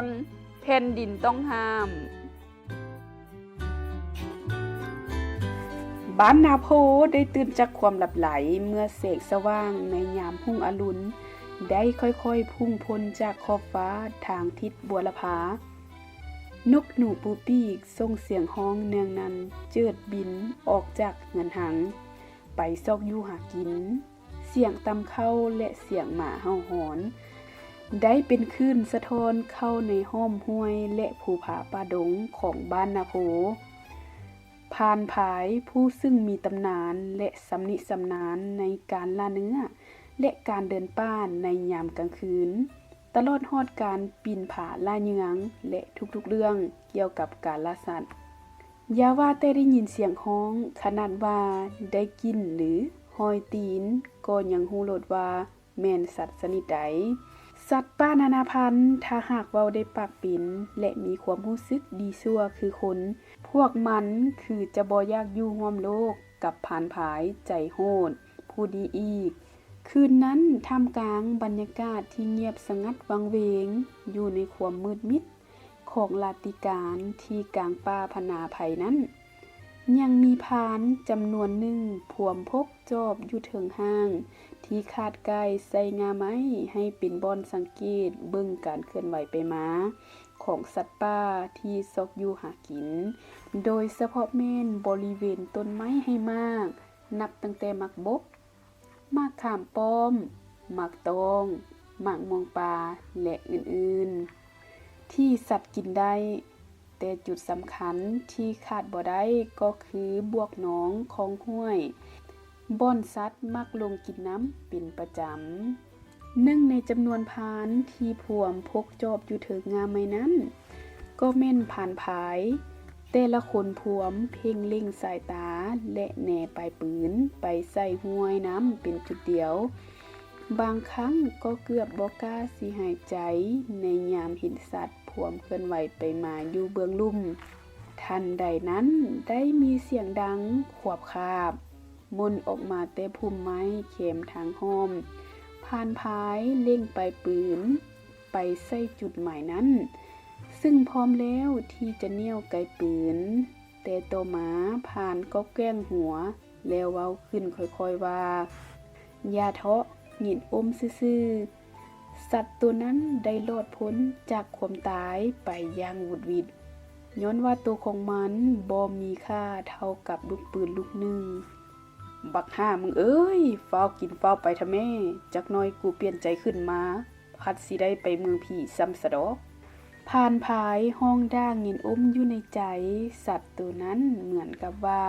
ງແຜ່ນດິນຕ້ອງຫ້າມ. ບ້ານນາໂພໄດ້ຕື່ນຈາກຄວາມຫຼັບໄຫຼ ເມື່ອແສງສະຫວ່າງໃນຍາມຮຸ່ງອະລຸນ ໄດ້ຄ່ອຍໆພຸ່ງພົ້ນຈາກຂອບຟ້າທາງທິດບົວລະພາ. ນົກໜູປູປີກສົ່ງສຽງຮ້ອງເນືອງນັ່ນເຈີດບິນອອກຈາກເຮືອນຮັງ ໄປຊອກຢູ່ຫາກິນ. ສຽງຕຳເຂົ້າ ແລະ ສຽງໝາເຫົ່າຫອນ ໄດ້ເປັນຄື້ນສະທ້ອນເຂົ້າໃນຫ້ອມຫ້ວຍ ແລະ ພູຜາປ່າດົງຂອງບ້ານນາໂພ. ພານພາຍ ຜູ້ຊຶ່ງມີຕຳນານ ແລະ ຊຳນິຊຳນານໃນການລ່າເນື້ອ ແລະ ການເດີນປ່າໃນຍາມກາງຄືນ, ຕະຫຼອດຮອດການປີນຜາລ່າເຫຍື່ອງ ແລະ ທຸກໆເລື່ອງກ່ຽວກັບການລ່າສັດ. ຢ່າວ່າແຕ່ໄດ້ຍິນສຽງຮ້ອງ, ຂະໜາດວ່າໄດ້ກິ່ນ ຫຼື ຮອຍຕີນ ກໍຍັງຮູ້ໂລດວ່າແມ່ນສັດຊະນິດໃດ. ສັດປ່ານານາພັນ ຖ້າຫາກເວົ້າໄດ້ປາກເປັນ ແລະ ມີຄວາມຮູ້ສຶກດີຊົ່ວຄືຄົນ, ພວກມັນຄືຈະບໍ່ຢາກຢູ່ຮ່ວມໂລກກັບພານພາຍໃຈໂຫດຜູ້ນີ້ອີກ. ຄືນນັ້ນ, ທ່າມກາງບັນຍາກາດທີ່ງຽບສະຫງັດວັງເວງ, ຢູ່ໃນຄວາມມືດມິດຂອງລາດຕິການທີ່ກາງປ່າພະນາໄພນັ້ນ, ຍັງມີພານຈຳນວນໜຶ່ງພວມພົກຈອບຢູ່ເທິງຫ້າງ ທີ່ຄາດກ້າຍໃສ່ງ່າໄມ້ໃຫ້ເປັນບ່ອນສັງເກດເບິ່ງການເຄື່ອນໄຫວໄປມາຂອງສັດປ່າທີ່ຊອກຢູ່ຫາກິນ, ໂດຍສະເພາະແມ່ນບໍລິເວນຕົ້ນໄມ້ໃຫ້ໝາກ, ນັບຕັ້ງແຕ່ໝາກບົກ, ໝາກຂາມປ້ອມ, ໝາກຕ້ອງ, ໝາກມ່ວງປ່າ ແລະ ອື່ນໆ ທີ່ສັດກິນໄດ້, ແຕ່ຈຸດສຳຄັນທີ່ຂາດບໍ່ໄດ້ກໍຄືບວກໜອງ, ຄອງຫ້ວຍ, ບ່ອນສັດມັກລົງກິນນ້ຳເປັນປະຈຳ. ໜຶ່ງໃນຈຳນວນພານທີ່ພວມພົກຈອບຢູ່ເທິງງ່າໄມ້ນັ້ນ ກໍແມ່ນພານພາຍ. ແຕ່ລະຄົນພວມເພັ່ງເລັ່ງສາຍຕາ ແລະ ແນປາຍປືນໄປໃສ່ຫ້ວຍນ້ຳເປັນຈຸດດຽວ. ບາງຄັ້ງກໍເກືອບບໍ່ກ້າຊິຫາຍໃຈໃນຍາມເຫັນສັດພວມເຄື່ອນໄຫວໄປມາຢູ່ເບື້ອງລຸ່ມ. ທັນໃດນັ້ນໄດ້ມີສຽງດັງຂວາບຄາບ ມົນອອກມາແຕ່ພຸ່ມໄມ້ແຄມທາງອ້ອມ. ພານພາຍເລັ່ງປາຍປືນໄປໃສ່ຈຸດໝາຍນັ້ນ, ຊຶ່ງພ້ອມແລ້ວທີ່ຈະໜຽວໄກປືນ, ແຕ່ຕໍ່ມາພານກໍແກ່ງຫົວ ແລ້ວເວົ້າຂຶ້ນຄ່ອຍໆວ່າ, ຢ່າເທາະ, ຍິນອົມຊື່ໆ. ສັດໂຕນັ້ນໄດ້ລອດພົ້ນຈາກຄວາມຕາຍໄປຢ່າງຫວຸດຫວິດ, ຍ້ອນວ່າໂຕຂອງມັນບໍ່ມີຄ່າເທົ່າກັບລູກປືນລູກໜຶ່ງ. ບັກຫ່າມຶງເອີຍ, ຟ້າວກິນຟ້າວໄປທະແມ້, ຈັກໜ້ອຍກູປ່ຽນໃຈຂຶ້ນມາ, ພັດຊິໄດ້ໄປເມືອງຜີຊ້ຳສະດອກ. ພານພາຍຮ້ອງດ່າງຍິນອົມຢູ່ໃນໃຈ, ສັດໂຕນັ້ນເໝືອນກັບວ່າ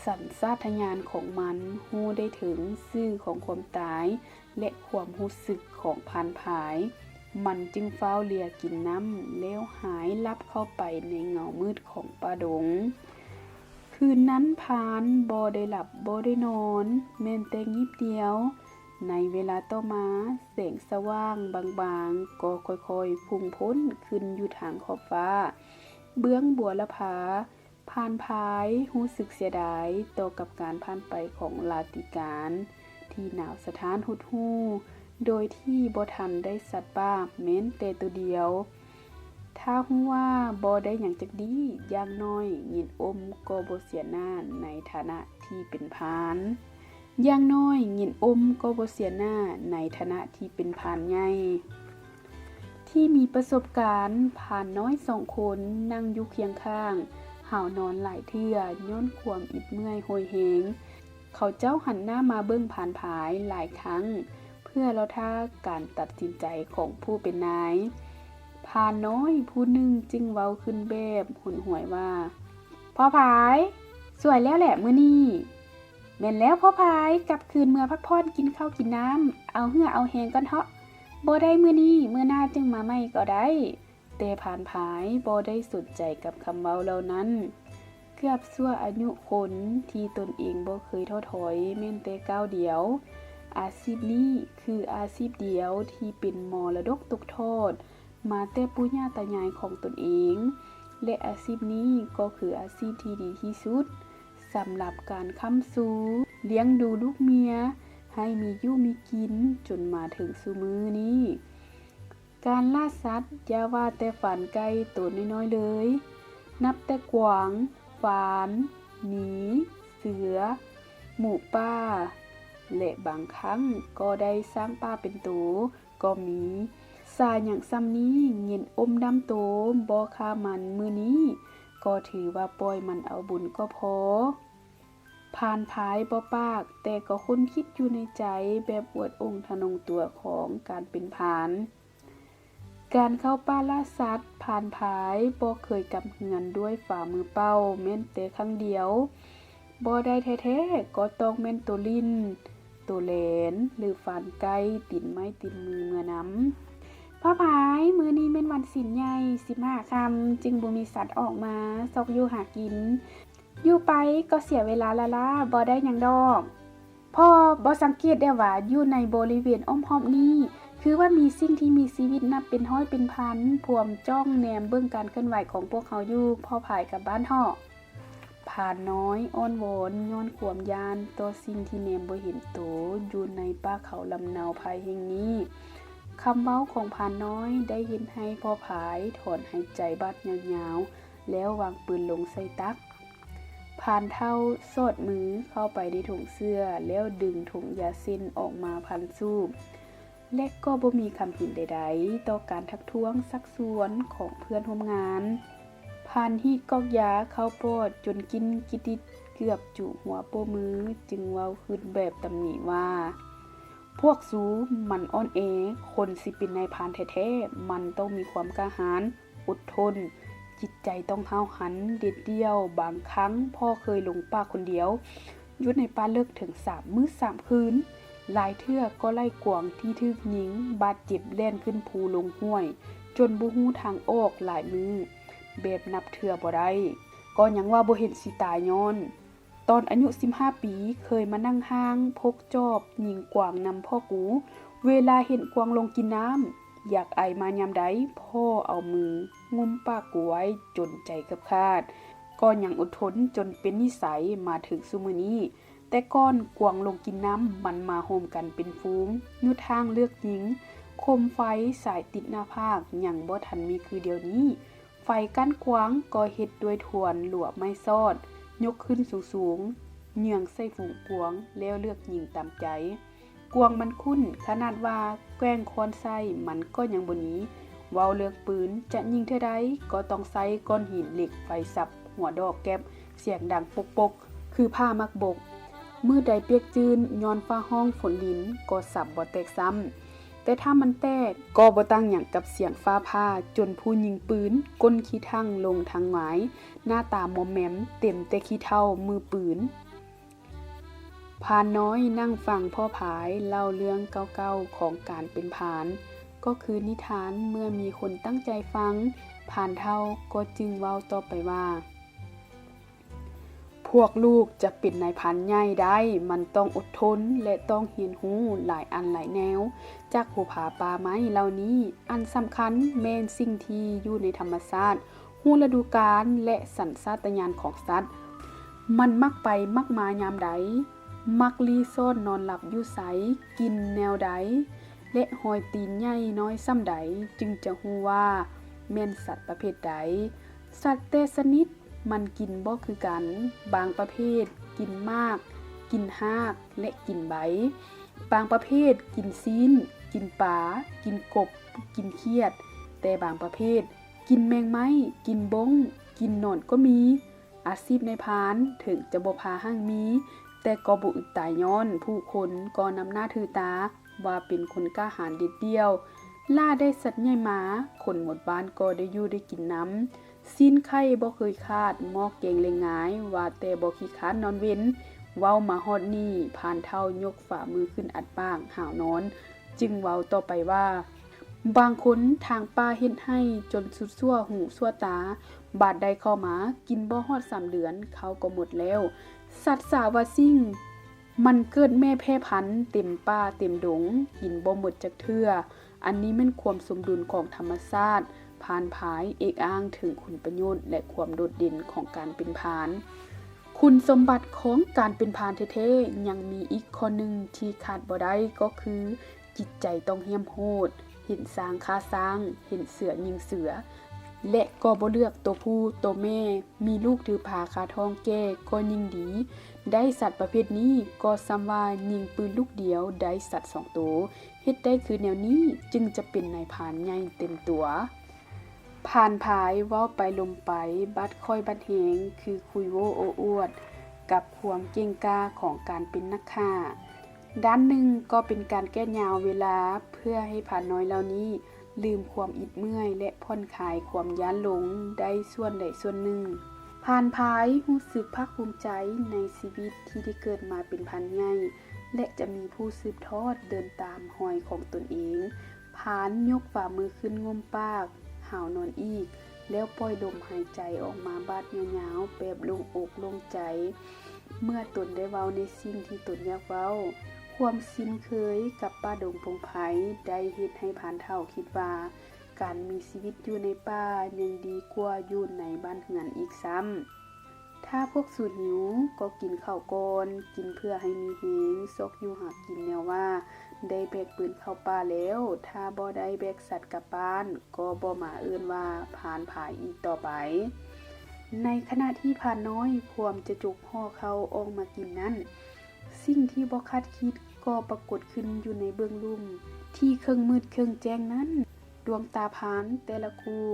ສັນຊາດຕະຍານຂອງມັນຮູ້ໄດ້ເຖິງຊື່ຂອງຄວາມຕາຍ ແລະ ຄວາມຮູ້ສຶກຂອງພານພາຍ, ມັນຈຶ່ງຟ້າວເລຍກິນນ້ຳ ແລ້ວຫາຍລັບເຂົ້າໄປໃນເງົາມືດຂອງປ່າດົງ. ຄືນນັ້ນພານບໍ່ໄດ້ຫຼັບບໍ່ໄດ້ນອນ, ແມ່ນແຕ່ງີບດຽວ. ໃນເວລາຕໍ່ມາ, ແສງສະຫວ່າງບາງໆກໍຄ່ອຍໆພຸ່ງພົ້ນຂຶ້ນຢູ່ທາງຂອບຟ້າ ເບື້ອງບົວລະພາ. ພານພາຍຮູ້ສຶກເສຍດາຍຕໍ່ກັບການຜ່ານໄປຂອງລາດຕິການທີ່ໜາວສະທ້ານຫົດຫູ່ ໂດຍທີ່ບໍ່ທັນໄດ້ສັດປ່າແມ້ນແຕ່ໂຕດຽວ. ຖ້າຮູ້ວ່າບໍ່ໄດ້ຫຍັງຈັກດີ້, ຢ່າງໜ້ອຍຍິນອົມກໍບໍ່ເສຍໜ້າໃນຖານະທີ່ເປັນພານ. ຢ່າງໜ້ອຍຍິນອົມກໍບໍ່ເສຍໜ້າໃນຖານະທີ່ເປັນພານໃຫຍ່ ທີ່ມີປະສົບການ. ພານນ້ອຍສອງຄົນນັ່ງຢູ່ຄຽງຂ້າງຫາວນອນຫຼາຍເທື່ອຍ້ອນຄວາມອິດເມື່ອຍໂຫຍເຮງ. ເຂົາເຈົ້າຫັນໜ້າມາເບິ່ງພານພາຍຫຼາຍຄັ້ງ ເພື່ອລໍຖ້າການຕັດສິນໃຈຂອງຜູ້ເປັນນາຍ. ພານນ້ອຍຜູ້ໜຶ່ງຈຶ່ງເວົ້າຂຶ້ນແບບຫົນຫວຍວ່າ, ພໍ່ພາຍ, ສວຍແລ້ວແຫຼະມື້ນີ້. ແມ່ນແລ້ວພໍ່ພາຍ, ກັບຄືນເມືອພັກຜ່ອນ ກິນເຂົ້າກິນນ້ຳ ເອົາເຫື່ອເອົາແຮງກ່ອນເທາະ. ບໍ່ໄດ້ມື້ນີ້, ມື້ໜ້າຈຶ່ງມາໃໝ່ກໍໄດ້. ແຕ່ພານພາຍບໍ່ໄດ້ສົນໃຈກັບຄຳເວົ້າເຫຼົ່ານັ້ນ. ເກືອບຊົ່ວອາຍຸຄົນທີ່ຕົນເອງບໍ່ເຄີຍທໍ້ຖອຍແມ່ນແຕ່ກ້າວດຽວ. ອາຊີບນີ້ຄືອາຊີບດຽວທີ່ເປັນມໍລະດົກຕົກທອດມາແຕ່ປູ່ຍ່າຕາຍາຍຂອງຕົນເອງ ແລະ ອາຊີບນີ້ກໍຄືອາຊີບທີ່ດີທີ່ສຸດສຳລັບການຄ້ຳຊູ ລ້ຽງດູລູກເມຍໃຫ້ມີຢູ່ມີກິນຈົນມາເຖິງຊຸມື້ນີ້. ການລ່າສັດ ຢ່າວ່າແຕ່ຟານໄກ່ໂຕນ້ອຍໆເລີຍ, ນັບແຕ່ກວາງ, ຟານ, ໝີ, ເສືອ, ໝູປ່າ ແລະ ບາງຄັ້ງກໍໄດ້ຊ້າງປ່າເປັນໂຕກໍມີ. ສາຫຍັງສ່ຳນີ້ ເຫງັນອົ້ມດຳໂຕບໍ່ຂ້າມັນມື້ນີ້ ກໍຖືວ່າປ່ອຍມັນເອົາບຸນກໍພໍ. ພານພາຍບໍ່ປາກ, ແຕ່ກໍຄົ້ນຄິດຢູ່ໃນໃຈແບບອວດອົ່ງທະນົງຕົວຂອງການເປັນພານ. ການເຂົ້າປ່າລ່າສັດ, ພານພາຍບໍ່ເຄີຍກັບເຮືອນດ້ວຍຝ່າມືເປົ່າແມ່ນແຕ່ຄັ້ງດຽວ. ບໍ່ໄດ້ແທ້ໆ ກໍຕ້ອງແມ່ນໂຕຫຼິ້ນ, ໂຕແລ່ນ ຫຼື ຟານໄກ່ຕິດໄມ້ຕິດມືເມືອນຳ. ພໍ່ພາຍ, ມື້ນີ້ແມ່ນວັນສິນໃຫຍ່ ສິບຫ້າຄ່ຳ, ຈຶ່ງບໍ່ມີສັດອອກມາຊອກຢູ່ຫາກິນ. ຢູ່ໄປກໍເສຍເວລາລ້າໆ, ບໍ່ໄດ້ຫຍັງດອກ. ພໍ່ບໍ່ສັງເກດແດ່ວ່າ ຢູ່ໃນບໍລິເວນອ້ອມຮອບນີ້ ຄືວ່າມີສິ່ງທີ່ມີຊີວິດນັບເປັນຮ້ອຍເປັນພັນ ພວມຈ້ອງແນມເບິ່ງການເຄື່ອນໄຫວຂອງພວກເຮົາຢູ່. ພໍ່ພາຍກັບບ້ານເຖາະ. ພານນ້ອຍອ້ອນວອນຍ້ອນຄວາມຢ້ານຕໍ່ສິ່ງທີ່ແນມບໍ່ເຫັນໂຕຢູ່ໃນປ່າເຂົາລຳເນົາໄພແຫ່ງນີ້. ຄຳເວົ້າຂອງພານນ້ອຍໄດ້ເຮັດໃຫ້ພໍ່ພາຍຖອນຫາຍໃຈບາດຍາວໆ ແລ້ວວາງປືນລົງໃສ່ຕັກ. ພານເຖົ້າສອດມືເຂົ້າໄປໃນຖົງເສື້ອ ແລ້ວດຶງຖົງຢາເສັ້ນອອກມາພັນສູບ ແລະ ກໍບໍ່ມີຄຳເຫັນໃດໆຕໍ່ການທັກທ້ວງຊັກຊວນຂອງເພື່ອນຮ່ວມງານ. ພານຮີດກອກຢາເຂົ້າປອດຈົນກິ້ນກິດຕິດເກືອບຈຸຫົວໂປ້ມື ຈຶ່ງເວົ້າຂຶ້ນແບບຕຳໜິວ່າ, ພວກສູມັນອ່ອນແອ, ຄົນຊິເປັນນາຍພານແທ້ໆ ມັນຕ້ອງມີຄວາມກ້າຫານ, ອົດທົນ, ຈິດໃຈຕ້ອງຫ້າວຫັນ, ເດັດດ່ຽວ. ບາງຄັ້ງພໍ່ເຄີຍລົງປ່າຄົນດຽວ ຢູ່ໃນປ່າເລິກເຖິງສາມມື້ສາມຄືນ. ຫຼາຍເທື່ອກໍໄລ່ກວາງທີ່ຖືກຍິງບາດເຈັບແລ່ນຂຶ້ນພູລົງຫ້ວຍ ຈົນບໍ່ຮູ້ທາງອອກຫຼາຍມື້ ແບບນັບເທື່ອບໍ່ໄດ້, ກໍຍັງວ່າບໍ່ເຫັນຊິຕາຍຍ້ອນ. ຕອນອາຍຸສິບຫ້າປີ ເຄີຍມານັ່ງຮ່າງພົກຈອບຍິງກວາງນຳພໍ່ກູ. ເວລາເຫັນກວາງລົງກິນນ້ຳ ຢາກໄອມາຍາມໃດ ພໍ່ເອົາມືງຸ້ມປາກກູໄວ້ຈົນໃຈເກືອບຂາດ. ກໍຍັງອົດທົນຈົນເປັນນິໄສມາເຖິງຊຸມື້ນີ້. ແຕ່ກ່ອນກວາງລົງກິນນ້ຳ ມັນມາໂຮມກັນເປັນຝູງ, ຍຸດຮ່າງເລືອກຍິງ, ໂຄມໄຟສາຍຕິດໜ້າຜາກ ຍັງບໍ່ທັນມີຄືດຽວນີ້. ໄຟກັ້ນກວາງກໍເຮັດດ້ວຍທວນລົວໄມ້ຊອດ, ຍົກຂຶ້ນສູງໆ, ເຍືອງໃສ່ຝູງກວາງ ແລ້ວເລືອກຍິງຕາມໃຈ. ກວາງມັນຂຸ້ນ, ຂະໜາດວ່າແກວ່ງຄ້ອນໃສ່ ມັນກໍຍັງບໍ່ໜີ. ເວົ້າເລື່ອງປືນ, ຈະຍິງເທື່ອໃດ ກໍຕ້ອງໃຊ້ກ້ອນຫີນເຫຼັກໄຟສັບຫົວດອກແກັບ ສຽງດັງປົກໆ ຄືຜ້າໝາກບົກ. ມື້ໃດປຽກຈືນຍ້ອນຟ້າຮ້ອງຝົນລິນ ກໍສັບບໍ່ແຕກຊ້ຳ. ແຕ່ຖ້າມັນແຕກ ກໍບໍ່ຕ່າງຫຍັງກັບສຽງຟ້າຜ່າ ຈົນຜູ້ຍິງປືນກົ້ນຂີ້ຖັ່ງລົງທັງຫວາຍ, ໜ້າຕາມອມແມມ ເຕັມແຕ່ຂີ້ເຖົ້າມືປືນ. ພານນ້ອຍນັ່ງຟັງພໍ່ພາຍເລົ່າເລື່ອງເກົ່າໆຂອງການເປັນພານ, ກໍຄືນິທານເມື່ອມີຄົນຕັ້ງໃຈຟັງ. ພານເຖົ້າກໍຈຶ່ງເວົ້າຕໍ່ໄປວ່າ, ພວກລູກຈະເປັນນາຍພານໃຫຍ່ໄດ້ ມັນຕ້ອງອົດທົນ ແລະ ຕ້ອງຮຽນຮູ້ຫຼາຍອັນຫຼາຍແນວຈາກພູຜາປ່າໄມ້ເຫຼົ່ານີ້. ອັນສຳຄັນແມ່ນສິ່ງທີ່ຢູ່ໃນທຳມະຊາດ, ຮູ້ລະດູການ ແລະ ສັນຊາດຕະຍານຂອງສັດ. ມັນມັກໄປມັກມາຍາມໃດ, ມັກລີ້ຊ້ອນນອນຫຼັບຢູ່ໃສ, ກິນແນວໃດ ແລະ ຮອຍຕີນໃຫຍ່ນ້ອຍສ່ຳໃດ ຈຶ່ງຈະຮູ້ວ່າແມ່ນສັດປະເພດໃດ. ສັດແຕ່ຊະນິດ ມັນກິນບໍ່ຄືກັນ, ບາງປະເພດກິນໝາກ, ກິນຮາກ ແລະ ກິນໃບ, ບາງປະເພດກິນຊີ້ນ, ກິນປາ, ກິນກົບ, ກິນຂຽດ, ແຕ່ບາງປະເພດກິນແມງໄມ້, ກິນບົ້ງ, ກິນໜອນກໍມີ. ອາຊີບນາຍພານເຖິງຈະບໍ່ພາຮັ່ງມີ, ແຕ່ກໍບໍ່ອຶດຕາຍຍ້ອນຜູ້ຄົນກໍນັບໜ້າຖືຕາ ວ່າເປັນຄົນກ້າຫານເດັດດ່ຽວ, ລ່າໄດ້ສັດໃຫຍ່ມາ, ຄົນໝົດບ້ານກໍໄດ້ຢູ່ໄດ້ກິນນຳ. ຊີ້ນໄຂ່ບໍ່ເຄີຍຂາດ, ໝໍ້ແກງແລງງາຍ, ວ່າແຕ່ບໍ່ຂີ້ຄ້ານນອນເວັນ. ເວົ້າມາຮອດນີ້, ພານເຖົ້າຍົກຝ່າມືຂຶ້ນອັດປາກຫາວນອນ, ຈຶ່ງເວົ້າຕໍ່ໄປວ່າ, ບາງຄົນທາງປ່າເຮັດໄຮ່ຈົນສຸດຊົ່ວຫູຊົ່ວຕາ, ບາດໄດ້ເຂົ້າມາ, ກິນບໍ່ຮອດສາມເດືອນ, ເຂົ້າກໍໝົດແລ້ວ. ສັດສາວາສິ່ງ ມັນເກີດແມ່ແຜ່ພັນເຕັມປ່າເຕັມດົງ, ກິນບໍ່ໝົດຈັກເທື່ອ. ອັນນີ້ແມ່ນຄວາມສົມດຸນຂອງທຳມະຊາດ. ພານພາຍເອກອ້າງເຖິງຄຸນປະໂຫຍດ ແລະ ຄວາມໂດດເດັ່ນຂອງການເປັນພານ. ຄຸນສົມບັດຂອງການເປັນພານແທ້ໆ ຍັງມີອີກຂໍ້ໜຶ່ງທີ່ຂາດບໍ່ໄດ້ ກໍຄື ຈິດໃຈຕ້ອງຫ້ຽມໂຫດ, ເຫັນຊ້າງຂ້າຊ້າງ, ເຫັນເສືອຍິງເສືອ ແລະ ກໍບໍ່ເລືອກໂຕຜູ້ໂຕແມ່, ມີລູກຖືພາຄາທ້ອງແກ່ກໍຍິ່ງດີ. ໄດ້ສັດປະເພດນີ້ກໍສ່ຳວ່າຍິງປືນລູກດຽວໄດ້ສັດສອງໂຕ. ເຮັດໄດ້ຄືແນວນີ້ຈຶ່ງຈະເປັນນາຍພານໃຫຍ່ເຕັມຕົວ. ພານພາຍເວົ້າໄປລົມໄປ, ບັດຄ່ອຍບັດແຮງ, ຄືຄຸຍໂອ້ໂອ້ອວດກັບຄວາມເກັ່ງກ້າຂອງການເປັນນັກຂ້າ. ດ້ານໜຶ່ງກໍເປັນການແກ້ຍາວເວລາເພື່ອໃຫ້ພານນ້ອຍເຫຼົ່ານີ້ລືມຄວາມອິດເມື່ອຍ ແລະ ຜ່ອນຄາຍຄວາມຢ້ານລົງໄດ້ສ່ວນໃດສ່ວນໜຶ່ງ. ພານພາຍຮູ້ສຶກພາກພູມໃຈໃນຊີວິດທີ່ໄດ້ເກີດມາເປັນພານໃຫຍ່ ແລະ ຈະມີຜູ້ສືບທອດເດີນຕາມຮອຍຂອງຕົນເອງ. ພານຍົກຝ່າມືຂຶ້ນງຸ້ມປາກ, ຫາວນອນອີກ, ແລ້ວປ່ອຍລົມຫາຍໃຈອອກມາບາດຍາວໆ ແບບໂລ່ງອົກໂລ່ງໃຈ ເມື່ອຕົນໄດ້ເວົ້າໃນສິ່ງທີ່ຕົນຢາກເວົ້າ. ຄວາມຊິນເຄີຍກັບປ່າດົງພົງໄພໄດ້ເຮັດໃຫ້ພານເຖົ້າຄິດວ່າ ການມີຊີວິດຢູ່ໃນປ່າຍັງດີກວ່າຢູ່ໃນບ້ານເຮືອນອີກຊ້ຳ. ຖ້າພວກສູຫິວກໍກິນເຂົ້າກ່ອນ, ກິນເພື່ອໃຫ້ມີແຮງຊອກຢູ່ຫາກິນແນວວ່າ ໄດ້ແບກປືນເຂົ້າປ່າແລ້ວ, ຖ້າບໍ່ໄດ້ແບກສັດກັບບ້ານ ກໍບໍ່ມາເອີ້ນວ່າພານພາຍອີກຕໍ່ໄປ. ໃນຂະນະທີ່ພານນ້ອຍພວມຈະຈົກຫໍ່ເຂົ້າອອກມາກິນນັ້ນ, ສິ່ງທີ່ບໍ່ຄາດຄິດກໍປາກົດຂຶ້ນຢູ່ໃນເບື້ອງລຸ່ມທີ່ເຄິ່ງມືດເຄິ່ງແຈ້ງນັ້ນ. ດວງຕາພານແຕ່ລະຄູ່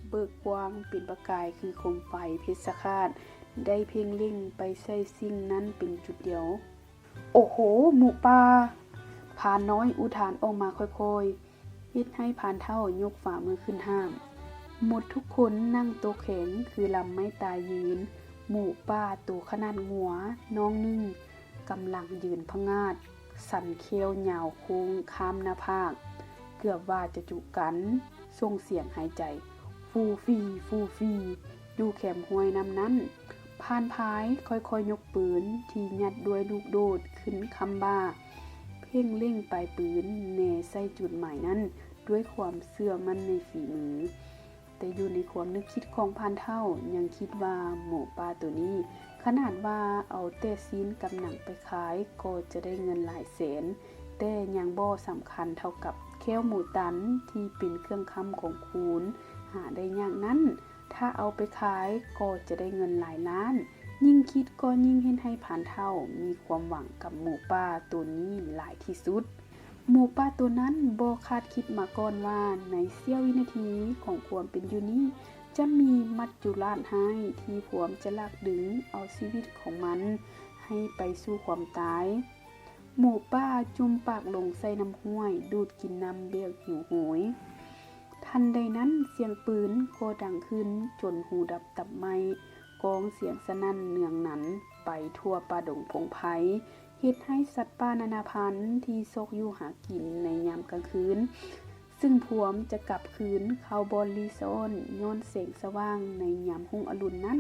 ເບີກກວ້າງເປັນປະກາຍຄືໂຄມໄຟເພັດສະຄາດ ໄດ້ເພັ່ງເລັງໄປໃສ່ສິ່ງນັ້ນເປັນຈຸດດຽວ. ໂອ້ໂຫ ໝູປ່າ! ພານນ້ອຍອຸທານອອກມາຄ່ອຍໆ, ເຮັດໃຫ້ພານເຖົ້າຍົກຝ່າມືຂຶ້ນຫ້າມ. ໝົດທຸກຄົນນັ່ງໂຕແຂງຄືລຳໄມ້ຕາຍຢືນ. ໝູປ່າໂຕຂະໜາດງົວນ້ອງໜຶ່ງກຳລັງຢືນພະງາດ, ສັນແຂ້ວຍາວໂຄ້ງຂ້າມໜ້າຜາກ ເກືອບວ່າຈະຈຸກັນ, ສົ່ງສຽງຫາຍໃຈຟູຟີ ຟູຟີ ຢູ່ແຄມຫ້ວຍນ້ຳນັ້ນ. ພານພາຍຄ່ອຍໆຍົກປືນທີ່ຍັດດ້ວຍລູກໂດດຂຶ້ນຄ້ຳບ່າ, ເພັ່ງເລັງປາຍປືນແນໃສ່ຈຸດໝາຍນັ້ນດ້ວຍຄວາມເຊື່ອໝັ້ນໃນຝີມື. ແຕ່ຢູ່ໃນຄວາມນຶກຄິດຂອງພານເຖົ້າຍັງຄິດວ່າໝູປ່າໂຕນີ້ ຂະໜາດວ່າເອົາແຕ່ຊີ້ນກັບໜັງໄປຂາຍກໍຈະໄດ້ເງິນຫຼາຍແສນ, ແຕ່ຍັງບໍ່ສຳຄັນເທົ່າກັບແຂ້ວໝູຕັນທີ່ເປັນເຄື່ອງຄ້ຳຂອງຄູນຫາໄດ້ຍາກນັ້ນ. ຖ້າເອົາໄປຂາຍກໍຈະໄດ້ເງິນຫຼາຍລ້ານ. ຍິ່ງຄິດກໍຍິ່ງເຮັດໃຫ້ພານເຖົ້າມີຄວາມຫວັງກັບໝູປ່າໂຕນີ້ຫຼາຍທີ່ສຸດ. ໝູປ່າໂຕນັ້ນບໍ່ຄາດຄິດມາກ່ອນວ່າ ໃນເສ້ຽວວິນາທີຂອງຄວາມເປັນຢູ່ນີ້ ຈະມີມັດຈຸລາດຮ້າຍທີ່ພວມຈະລາກດຶງເອົາຊີວິດຂອງມັນໃຫ້ໄປສູ່ຄວາມຕາຍ. ໝູປ່າຈຸ່ມປາກລົງໃສ່ນ້ຳຫ້ວຍ, ດູດກິນນ້ຳແບບຫິວໂຫຍ. ທັນໃດນັ້ນ, ສຽງປືນກໍດັງຂຶ້ນຈົນຫູດັບຕັບໄໝ້, ກ້ອງສຽງສະໜັ່ນເນືອງນັນໄປທົ່ວປ່າດົງພົງໄພ, ເຮັດໃຫ້ສັດປ່ານານາພັນທີ່ຊອກຢູ່ຫາກິນໃນຍາມກາງຄືນ ຊຶ່ງພວມຈະກັບຄືນເຂົ້າບ່ອນຫຼີ້ສ້ອນຍ້ອນແສງສະຫວ່າງໃນຍາມຮຸ່ງອະລຸນນັ້ນ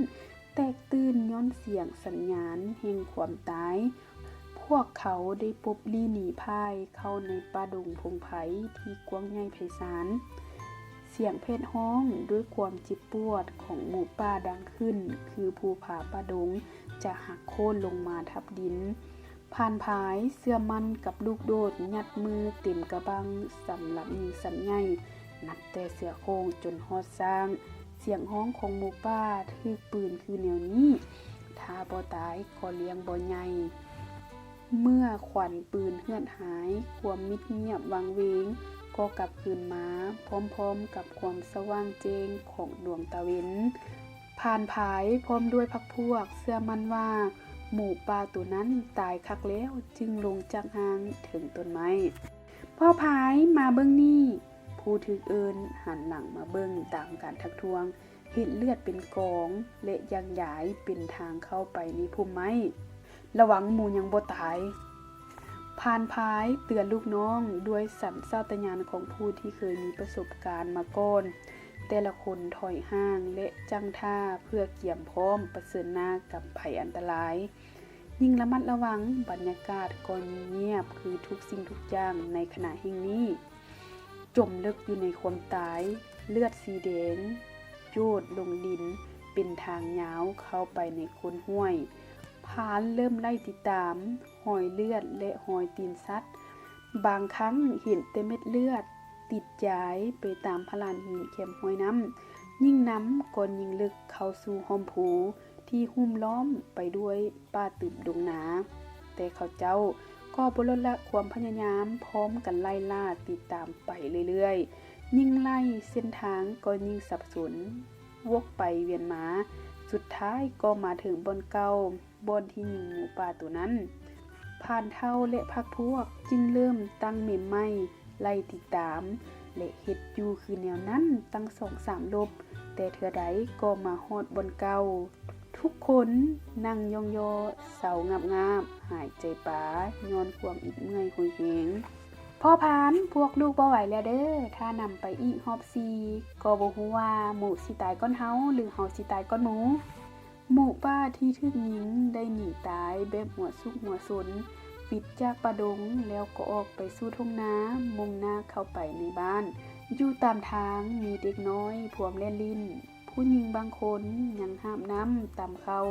ແຕກຕື່ນຍ້ອນສຽງສັນຍານແຫ່ງຄວາມຕາຍ. ພວກເຂົາໄດ້ປົບຫຼີ່ໜີພ່າຍເຂົ້າໃນປ່າດົງພົງໄພທີ່ກວ້າງໃຫຍ່ໄພສານ. ສຽງແພດຮ້ອງດ້ວຍຄວາມເຈັບປວດຂອງໝູປ່າດັງຂຶ້ນ ຄືພູຜາປ່າດົງຈະຫັກໂຄ່ນລົງມາທັບດິນ. ພານພາຍເຊື່ອໝັ້ນກັບລູກໂດດ, ຍັດມືເຕັມກະບັ້ງສຳລັບຍິງສັດໃຫຍ່, ນັບແຕ່ເສືອໂຄ່ງຈົນຮອດຊ້າງ. ສຽງຮ້ອງຂອງໝູປ່າຖືກປືນຄືແນວນີ້, ຖ້າບໍ່ຕາຍກໍລ້ຽງບໍ່ໃຫຍ່. ເມື່ອຄວັນປືນເຫືອດຫາຍ, ຄວາມມິດງຽບວັງເວງກໍກັບຄືນມາ ພ້ອມໆກັບຄວາມສະຫວ່າງແຈ້ງຂອງດວງຕາເວັນ. ພານພາຍພ້ອມດ້ວຍພັກພວກເຊື່ອໝັ້ນວ່າ ໝູປ່າໂຕນັ້ນຕາຍຄັກແລ້ວຈຶ່ງລົງຈາກຮ່າງເທິງຕົ້ນໄມ້. ພໍ່ພາຍ, ມາເບິ່ງນີ້! ຜູ້ຖືກເອີ້ນຫັນຫຼັງມາເບິ່ງຕາມການທັກທ້ວງ, ເຫັນເລືອດເປັນກອງ ແລະ ຢາງຢາຍເປັນທາງເຂົ້າໄປໃນພຸ່ມໄມ້. ລະວັງໝູຍັງບໍ່ຕາຍ. ພານພາຍເຕືອນລູກນ້ອງດ້ວຍສັນຊາດຕະຍານຂອງຜູ້ທີ່ເຄີຍມີປະສົບການມາກ່ອນ. ແຕ່ລະຄົນຖອຍຫ່າງ ແລະ ຈັ້ງທ່າເພື່ອກຽມພ້ອມປະເຊີນໜ້າກັບໄພອັນຕະລາຍ. ຍິ່ງລະມັດລະວັງ, ບັນຍາກາດກໍຍິ່ງງຽບຄືທຸກສິ່ງທຸກຢ່າງໃນຂະນະແຫ່ງນີ້. ຈົມເລິກຢູ່ໃນຄວາມຕາຍ, ເລືອດສີແດງໂຈດລົງດິນເປັນທາງຍາວເຂົ້າໄປໃນໂຄນຫ້ວຍ. ພານເລີ່ມໄລ່ຕິດຕາມຮອຍເລືອດ ແລະ ຮອຍຕີນສັດ. ບາງຄັ້ງເຫັນແຕ່ເມັດເລືອດ, ຕິດຈາຍໄປຕາມພະລານຫີນແຄມຫ້ວຍນ້ຳ, ຍິ່ງນຳກໍຍິ່ງເລິກເຂົ້າສູ່ຮ່ອມພູທີ່ຫຸ້ມລ້ອມໄປດ້ວຍປ່າຕຶບດົງນາ. ແຕ່ເຂົາເຈົ້າກໍບໍ່ລົດລະຄວາມພະຍາຍາມ, ພ້ອມກັນໄລ່ລ່າຕິດຕາມໄປເລື້ອຍໆ. ຍິ່ງໄລ່ເສັ້ນທາງກໍຍິ່ງສັບສົນ, ວົກໄປວຽນມາ, ສຸດທ້າຍກໍມາເຖິງບ່ອນເກົ່າ. ບ່ອນທີ່ຍິງໝູປ່າໂຕນັ້ນ, ພານເຖົ້າ ແລະ ພັກພວກຈຶ່ງເລີ່ມຕັ້ງເມມໄມ້ໄລ່ຕິດຕາມ ແລະ ເຮັດຢູ່ຄືແນວນັ້ນຕັ້ງສອງສາມລົບ, ແຕ່ເທື່ອໃດກໍມາຮອດບ່ອນເກົ່າ. ທຸກຄົນນັ່ງຍ້ອງຍໍ, ເຊົາງາບໆ, ຫາຍໃຈປາ ຍ້ອນຄວາມອິດເມື່ອຍຫວຍແຮງ. ພໍ່ພານ, ພວກລູກບໍ່ໄຫວແລ້ວເດີ້, ຖ້ານຳໄປອີກຮອບສີ່ ກໍບໍ່ຮູ້ວ່າໝູຊິຕາຍກ່ອນເຮົາ ຫຼື ເຮົາຊິຕາຍກ່ອນໝູ. ໝູປ່າທີ່ຖືກຍິງໄດ້ໜີຕາຍແບບຫົວສຸກຫົວສົນ, ປິດຈາກປ່າດົງ ແລ້ວກໍອອກໄປສູ່ທົ່ງນາ, ມຸ່ງໜ້າເຂົ້າໄປໃນບ້ານ. ຢູ່ຕາມທາງມີເດັກນ້ອຍພວມແລ່ນຫຼິ້ນ, ຜູ້ຍິງບາງຄົນຍັງຫາບນ້ຳຕຳເຂົ້າ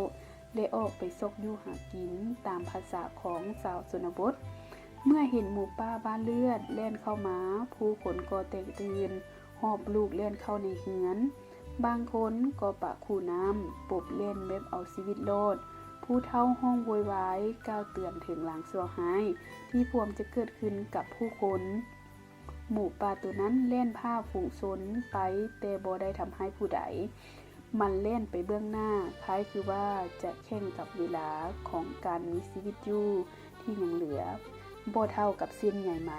ແລະ ອອກໄປຊອກຢູ່ຫາກິນຕາມພາສາຂອງຊາວຊົນນະບົດ. ເມື່ອເຫັນໝູປ່າບ້າເລືອດແລ່ນເຂົ້າມາ, ຜູ້ຄົນກໍແຕກຕື່ນ, ຫອບລູກແລ່ນເຂົ້າໃນເຮືອນ. ບາງຄົນກໍປະຂູນ້ຳ, ປົບແລ່ນແບບເອົາຊີວິດລອດ. ຜູ້ເຖົ້າຮ້ອງໂວຍວາຍ, ກ່າວເຕືອນເຖິງລາງຊົ່ວຮ້າຍທີ່ພວມຈະເກີດຂຶ້ນກັບຜູ້ຄົນ. ໝູປ່າໂຕນັ້ນແລ່ນຜ່າຝູງຊົນໄປ, ແຕ່ບໍ່ໄດ້ທຳຮ້າຍຜູ້ໃດ. ມັນແລ່ນໄປເບື້ອງໜ້າ, ຄ້າຍຄືວ່າຈະແຂ່ງກັບເວລາຂອງການມີຊີວິດຢູ່ທີ່ຍັງເຫຼືອ, ບໍ່ເທົ່າກັບເສັ້ນໃຍໄມ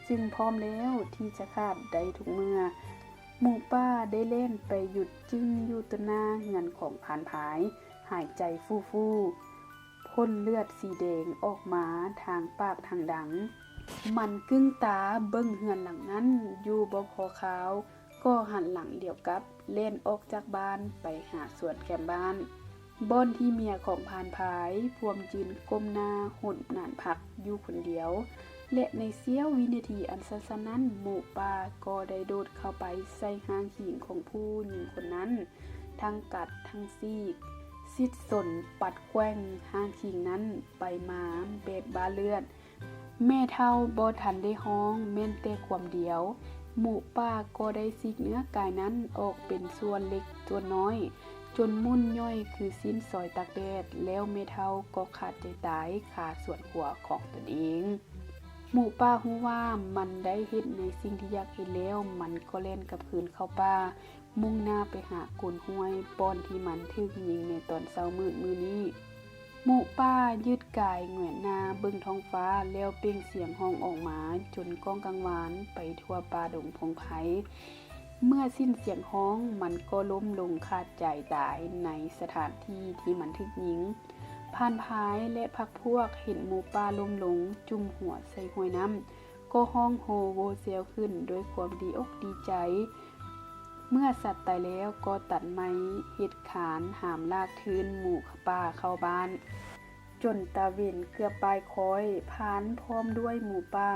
ຊຶ່ງພ້ອມແລ້ວທີ່ຈະຂາດໄດ້ທຸກເມື່ອ. ໝູປ່າໄດ້ແລ່ນໄປຢຸດຈຶ້ງຢູ່ຕໍ່ໜ້າເຮືອນຂອງພານພາຍ, ຫາຍໃຈຟູໆ, ພົ່ນເລືອດສີແດງອອກມາທາງປາກທາງດັງ. ມັນກຶ້ງຕາເບິ່ງເຮືອນຫຼັງນັ້ນຢູ່ບໍ່ພໍຄາວ, ກໍຫັນຫຼັງດຽວກັບ, ແລ່ນອອກຈາກບ້ານໄປຫາສວນແຄມບ້ານ, ບ່ອນທີ່ເມຍຂອງພານພາຍພວມຢືນກົ້ມໜ້າຫົດໜານຜັກຢູ່ຄົນດຽວ. ແລະ ໃນສ່ຽວວິນາທີອັນສັ້ນໆນັ້ນ, ໝູປ່າກໍໄດ້ໂດດເຂົ້າໄປໃສ່ຮ່າງຄີງຂອງຜູ້ຍິງຄົນນັ້ນ, ທັງກັດທັງສີກ, ຊິດສົນປັດແກວ່ງຮ່າງຄີງນັ້ນໄປມາແບບບ້າເລືອດ. ແມ່ເຖົ້າບໍ່ທັນໄດ້ຮ້ອງ, ແມ່ນແຕ່ຄວາມດຽວ, ໝູປ່າກໍໄດ້ສີກເນື້ອກາຍນັ້ນອອກເປັນສ່ວນເລັກສ່ວນນ້ອຍ, ຈົນໝຸ່ນຫຍ້ອຍຄືຊີ້ນຊອຍຕາກແດດ, ແລ້ວແມ່ເຖົ້າກໍຂາດໃຈຕາຍຄາສວນຄົວຂອງຕົນເອງ. ໝູປ່າຮູ້ວ່າມັນໄດ້ເຮັດໃນສິ່ງທີ່ຢາກເຮັດແລ້ວ, ມັນກໍແລ່ນກັບຄືນເຂົ້າປ່າ, ມຸ່ງໜ້າໄປຫາໂກນຫ້ວຍ ບ່ອນທີ່ມັນຖືກຍິງໃນຕອນເຊົ້າມືດມື້ນີ້. ໝູປ່າຍືດກາຍແຫງວນໜ້າເບິ່ງທ້ອງຟ້າ ແລ້ວເປັ່ງສຽງຮ້ອງອອກມາຈົນກ້ອງກັງວານໄປທົ່ວປ່າດົງພົງໄພ. ເມື່ອສິ້ນສຽງຮ້ອງ, ມັນກໍລົ້ມລົງຂາດໃຈຕາຍໃນສະຖານທີ່ທີ່ມັນຖືກຍິງ. ພານພາຍ ແລະ ພັກພວກເຫັນໝູປ່າລົ້ມລົງຈຸ້ມຫົວໃສ່ຫ້ວຍນ້ຳ, ກໍຮ້ອງໂຮໂວແຊວຂຶ້ນດ້ວຍຄວາມດີອົກດີໃຈ. ເມື່ອສັດຕາຍແລ້ວກໍຕັດໄມ້ເຮັດຄານຫາມລາກທຶນໝູປ່າເຂົ້າບ້ານ. ຈົນຕາເວັນເກືອບບ່າຍຄ້ອຍ, ພານພ້ອມດ້ວຍໝູປ່າ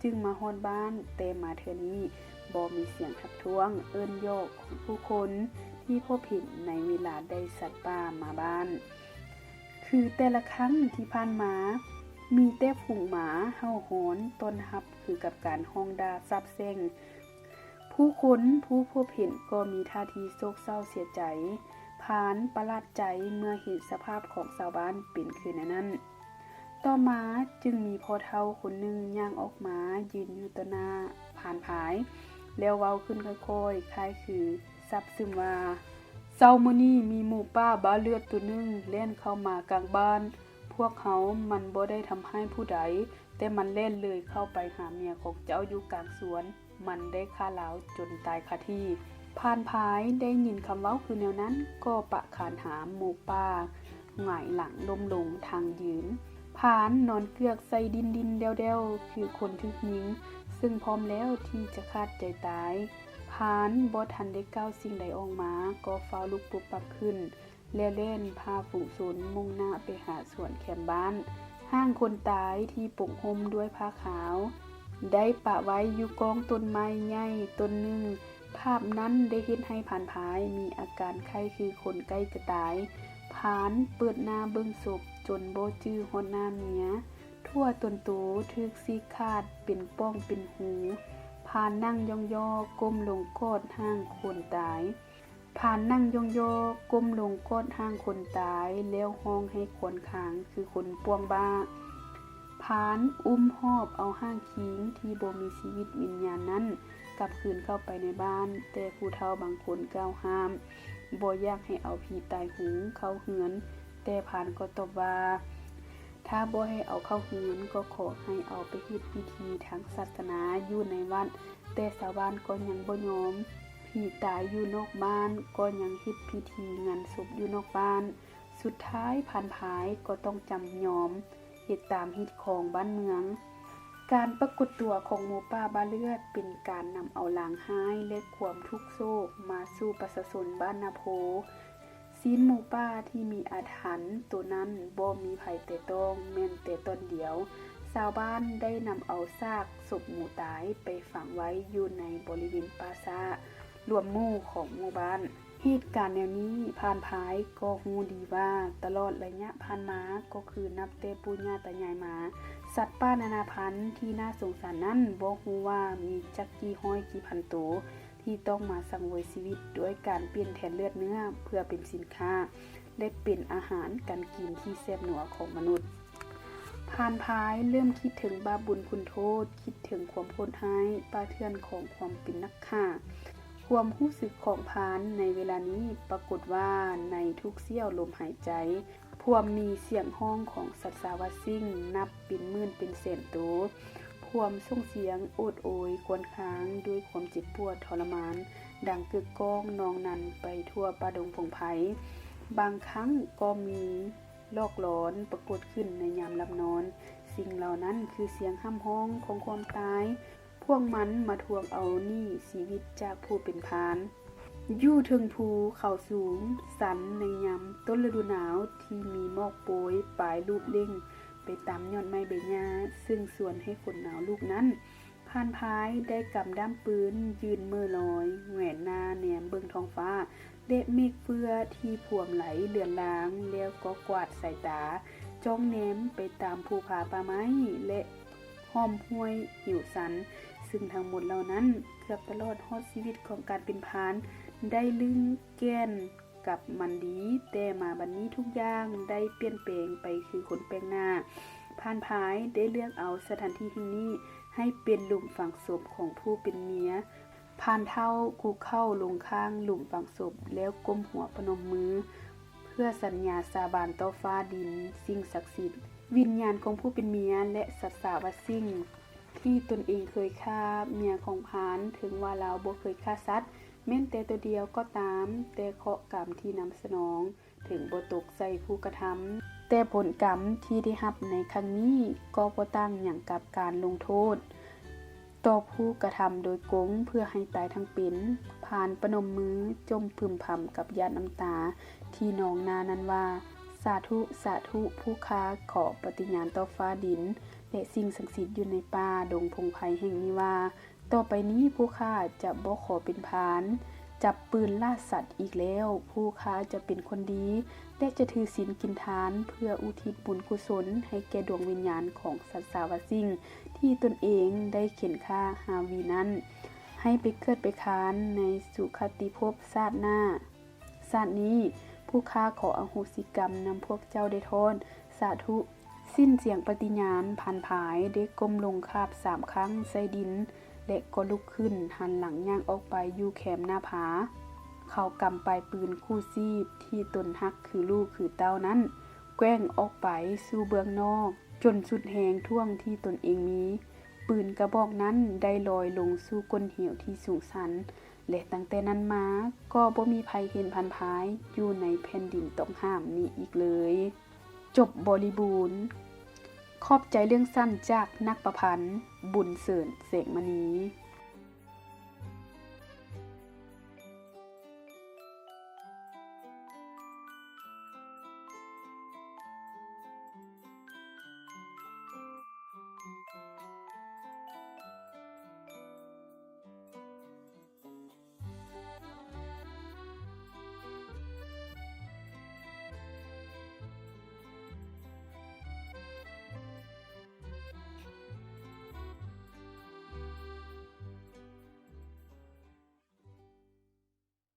ຈຶ່ງມາຮອດບ້ານ, ແຕ່ມາເທື່ອນີ້ບໍ່ມີສຽງທັກທ້ວງເອີ້ນຫຍອກຂອງຜູ້ຄົນທີ່ພົບເຫັນໃນເວລາໄດ້ສັດປ່າມາບ້ານ. ຄືແຕ່ລະຄັ້ງທີ່ຜ່ານມາ, ມີແຕ່ຝູງໝາເຫົ່າຫອນຕ້ອນຮັບຄືກັບການຮ້ອງດ່າສາບແຊ່ງ. ຜູ້ຄົນຜູ້ພົບເຫັນກໍມີທ່າທີໂສກເສົ້າເສຍໃຈ. ພານປະຫຼາດໃຈເມື່ອເຫັນສະພາບຂອງຊາວບ້ານເປັນຄືແນວນັ້ນ. ຕໍ່ມາຈຶ່ງມີພໍ່ເຖົ້າຄົນໜຶ່ງຍ່າງອອກມາຢືນຢູ່ຕໍ່ໜ້າພານພາຍ ແລ້ວເວົ້າຂຶ້ນຄ່ອຍໆ ຄ້າຍຄືຊັບຊຶມວ່າ, ເຊົ້າມື້ນີ້ມີໝູປ່າບ້າເລືອດໂຕໜຶ່ງແລ່ນເຂົ້າມາກາງບ້ານພວກເຮົາ, ມັນບໍ່ໄດ້ທຳຮ້າຍຜູ້ໃດ, ແຕ່ມັນແລ່ນເລີຍເຂົ້າໄປຫາເມຍຂອງເຈົ້າຢູ່ກາງສວນ. ມັນໄດ້ຂ້າລາວຈົນຕາຍຄາທີ່. ພານພາຍໄດ້ຍິນຄຳເວົ້າຄືແນວນັ້ນ ກໍປະຄານຫາໝູປ່າ, ຫງາຍຫຼັງລົ້ມລົງທັງຢືນ. ພານນອນເກືອກໃສ່ດິນໆແດ່ວໆ ຄືຄົນຖືກຍິງ, ຊຶ່ງພ້ອມແລ້ວທີ່ຈະຂາດໃຈຕາຍ. ພານບໍ່ທັນໄດ້ກ່າວສິ່ງໃດອອກມາ, ກໍຟ້າວລຸກປຸບປັບຂຶ້ນ ແລ້ວແລ່ນຜ່າຝູງຊົນມຸ່ງໜ້າໄປຫາສວນແຄມບ້ານ. ຮ່າງຄົນຕາຍທີ່ປົກຫຸ້ມດ້ວຍຜ້າຂາວ ໄດ້ປະໄວ້ຢູ່ກ້ອງຕົ້ນໄມ້ໃຫຍ່ຕົ້ນໜຶ່ງ. ພາບນັ້ນໄດ້ເຮັດໃຫ້ພານພາຍມີອາການຄ້າຍຄືຄົນໃກ້ຈະຕາຍ. ພານເປີດໜ້າເບິ່ງສົບຈົນບໍ່ຈື່ຮອດໜ້າເມຍ. ທົ່ວຕົນໂຕຖືກສີກຂາດເປັນປ່ອງເປັນຮູ. ພ ພານນັ່ງຢ່ອງຍໍ້ ກົ້ມລົງກອດຮ່າງຄົນຕາຍ. ພານນັ່ງຢ່ອງຍໍ້ ກົ້ມລົງກອດຮ່າງຄົນຕາຍ ແລ້ວຮ້ອງໃຫ້ຄວນຄາງຄືຄົນປ່ວງບ້າ. ພານອຸ້ມຫອບເອົາຮ່າງຄີງທີ່ບໍ່ມີຊີວິດວິນຍານນັ້ນກັບຄືນເຂົ້າໄປໃນບ້ານ, ແຕ່ຜູ້ເຖົ້າບາງຄົນກ່າວຫ້າມ, ບໍ່ຢາກໃຫ້ເອົາຜີຕາຍໂຫງເຂົ້າເຮືອນ, ແຕ່ພານກໍຕອບວ່າ ຖ້າບໍ່ໃຫ້ເອົາເຂົ້າເຮືອນ ກໍຂໍໃຫ້ເອົາໄປເຮັດພິທີທາງສາສະໜາຢູ່ໃນວັດ, ແຕ່ຊາວບ້ານກໍຍັງບໍ່ຍອມ. ຜີຕາຍຢູ່ນອກບ້ານ ກໍຍັງເຮັດພິທີງານສົບຢູ່ນອກບ້ານ. ສຸດທ້າຍພານພາຍກໍຕ້ອງຈຳຍອມເຮັດຕາມຮີດຄອງບ້ານເມືອງ. ການປາກົດຕົວຂອງໝູປ່າບ້າເລືອດ ເປັນການນຳເອົາລາງຮ້າຍ ແລະ ຄວາມທຸກໂສກມາສູ່ປະຊາຊົນບ້ານນາໂພ. ຊີ້ນໝູປ່າທີ່ມີອາຖັນໂຕນັ້ນບໍ່ມີໃຜແຕະຕ້ອງແມ່ນແຕ່ຕອນດຽວ. ຊາວບ້ານໄດ້ນຳເອົາຊາກສົບໝູຕາຍໄປຝັງໄວ້ຢູ່ໃນບໍລິເວນປ່າຊ້າລວມໝູ່ຂອງໝູ່ບ້ານ. ເຫດການແນວນີ້ ພານພາຍກໍຮູ້ດີວ່າຕະຫຼອດໄລຍະຜ່ານມາ ກໍຄືນັບແຕ່ປູ່ຍ່າຕາຍາຍມາ, ສັດປ່ານານາພັນທີ່ໜ້າສົງສານນັ້ນ ບໍ່ຮູ້ວ່າມີຈັກກີ່ຮ້ອຍກີ່ພັນໂຕ ທີ່ຕ້ອງມາສັງເວຍຊີວິດດ້ວຍການປ່ຽນແທນເລືອດເນື້ອເພື່ອເປັນສິນຄ້າ ແລະ ເປັນອາຫານການກິນທີ່ແຊບນົວຂອງມະນຸດ. ພານພາຍເລີ່ມຄິດເຖິງບາບບຸນຄຸນໂທດ, ຄິດເຖິງຄວາມໂຫດຮ້າຍປ່າເຖື່ອນຂອງຄວາມເປັນນັກຂ້າ. ຄວາມຮູ້ສຶກຂອງພານໃນເວລານີ້ປາກົດວ່າໃນທຸກສ່ຽວລົມຫາຍໃຈ ພວມມີສຽງຮ້ອງຂອງສັດສາວາສິ່ງນັບເປັນໝື່ນເປັນແສນໂຕ, ພວມສົ່ງສຽງໂອດໂອຍຄວນຄາງດ້ວຍຄວາມເຈັບປວດທໍລະມານ ດັງກຶກກ້ອງນອງນັນໄປທົ່ວປ່າດົງພົງໄພ. ບາງຄັ້ງກໍມີຫຼອກຫຼອນປາກົດຂຶ້ນໃນຍາມຫຼັບນອນ. ສິ່ງເຫຼົ່ານັ້ນຄືສຽງຮ່ຳຮ້ອງຂອງຄວາມຕາຍ. ພວກມັນມາທວງເອົາໜີ້ຊີວິດຈາກຜູ້ເປັນພານ. ຢູ່ເທິງພູເຂົາສູງຊັນໃນຍາມຕົ້ນລະດູໜາວທີ່ມີໝອກໂປຍປາຍລູບເລັ່ງໄປຕາມຍອດໄມ້ໃບຫຍ້າ ເຊິ່ງຊວນໃຫ້ຄົນໜາວລຸກນັ້ນ, ພານພາຍໄດ້ກຳດ້າມປືນຢືນເໝີລອຍ ແຫງນາແນມເບິ່ງທ້ອງຟ້າ ແລະ ເມກເຟືອທີ່ພວມໄຫຼເລືອນລາງ, ແລ້ວກໍກວາດສາຍຕາຈ້ອງແນມໄປຕາມພູຜາປ່າໄມ້ ແລະ ຫ້ອມຫ້ວຍຫິວຊັນ, ຊຶ່ງທັງໝົດເຫຼົ່ານັ້ນ ເກືອບຕະຫຼອດຮອດຊີວິດຂອງການເປັນພານ ໄດ້ລຶ້ງແກ່ນກັບມັນດີ, ແຕ່ມາບັດນີ້ທຸກຢ່າງໄດ້ປ່ຽນແປງໄປຄືຄົນແປກໜ້າ. ພານພາຍໄດ້ເລືອກເອົາສະຖານທີ່ແຫ່ງນີ້ໃຫ້ເປັນຫຼຸມຝັງສົບຂອງຜູ້ເປັນເມຍ. ພານເຖົ້າຄຸກເຂົ່າລົງຂ້າງຫຼຸມຝັງສົບ ແລ້ວກົ້ມຫົວປະນົມມື ເພື່ອສັນຍາສາບານຕໍ່ຟ້າດິນ, ສິ່ງສັກສິດ, ວິນຍານຂອງຜູ້ເປັນເມຍ ແລະ ສັດສາວາສິ່ງທີ່ຕົນເອງເຄີຍຂ້າ. ເມຍຂອງພານ ເຖິງວ່າລາວບໍ່ເຄີຍຂ້າສັດແມ້ນແຕ່ໂຕດຽວກໍຕາມ, ແຕ່ເຄາະກຳທີ່ນຳສະໜອງ ເຖິງບໍ່ຕົກໃສ່ຜູ້ກະທຳ, ແຕ່ຜົນກຳທີ່ໄດ້ຮັບໃນຄັ້ງນີ້ກໍບໍ່ຕ່າງຫຍັງກັບການລົງໂທດຕໍ່ຜູ້ກະທຳໂດຍກົງເພື່ອໃຫ້ຕາຍທັງເປັນ. ພານປະນົມມືຈົ່ມພຶມພຳກັບຫຍາດນ້ຳຕາທີ່ນອງໜ້ານັ້ນວ່າ, ສາທຸ, ສາທຸ, ຜູ້ຂ້າຂໍປະຕິຍານຕໍ່ຟ້າດິນ ແລະ ສິ່ງສັກສິດຢູ່ໃນປ່າດົງພົງໄພແຫ່ງນີ້ວ່າ, ຕໍ່ໄປນີ້ຜູ້ຂ້າຈະບໍ່ຂໍເປັນພານຈັບປືນລ່າສັດອີກແລ້ວ. ຜູ້ຂ້າຈະເປັນຄົນດີ ແລະ ຈະຖືສິນກິນທານເພື່ອອຸທິດບຸນກຸສົນໃຫ້ແກ່ດວງວິນຍານຂອງສັດສາວະສິ່ງທີ່ຕົນເອງໄດ້ເຂັນຂ້າຮາວີນັ້ນ ໃຫ້ໄປເກີດໄປຄານໃນສຸຄະຕິພົບຊາດໜ້າ. ຊາດນີ້ ຜູ້ຂ້າຂໍອະໂຫສິກຳນຳພວກເຈົ້າໄດ້ທ້ອນ. ສາທຸ. ສິ້ນສຽງປະຕິຍານ, ພານພາຍໄດ້ກົ້ມລົງຄາບສາມຄັ້ງໃສ່ດິນ ແລະ ກໍລຸກຂຶ້ນຫັນຫຼັງຍ່າງອອກໄປຢູ່ແຄມໜ້າຜາ. ເຂົາກຳປາຍປືນຄູ່ຊີບທີ່ຕົນຮັກຄືລູກຄືເຕົ້ານັ້ນ ແກວ່ງອອກໄປສູ່ເບື້ອງນອກ ຈົນສຸດແຮງທ່ວງທີ່ຕົນເອງມີ. ປືນກະບອກນັ້ນໄດ້ລອຍລົງສູ່ກົ້ນເຫວທີ່ສູງຊັນ ແລະ ຕັ້ງແຕ່ນັ້ນມາກໍບໍ່ມີໃຜເຫັນພານພາຍຢູ່ໃນແຜ່ນດິນຕ້ອງຫ້າມນີ້ອີກເລີຍ. ຈົບບໍລິບູນ. ຂອບໃຈເລື່ອງສັ້ນຈາກນັກປະພັນ ບຸນເສີນ ແສງມະນີ.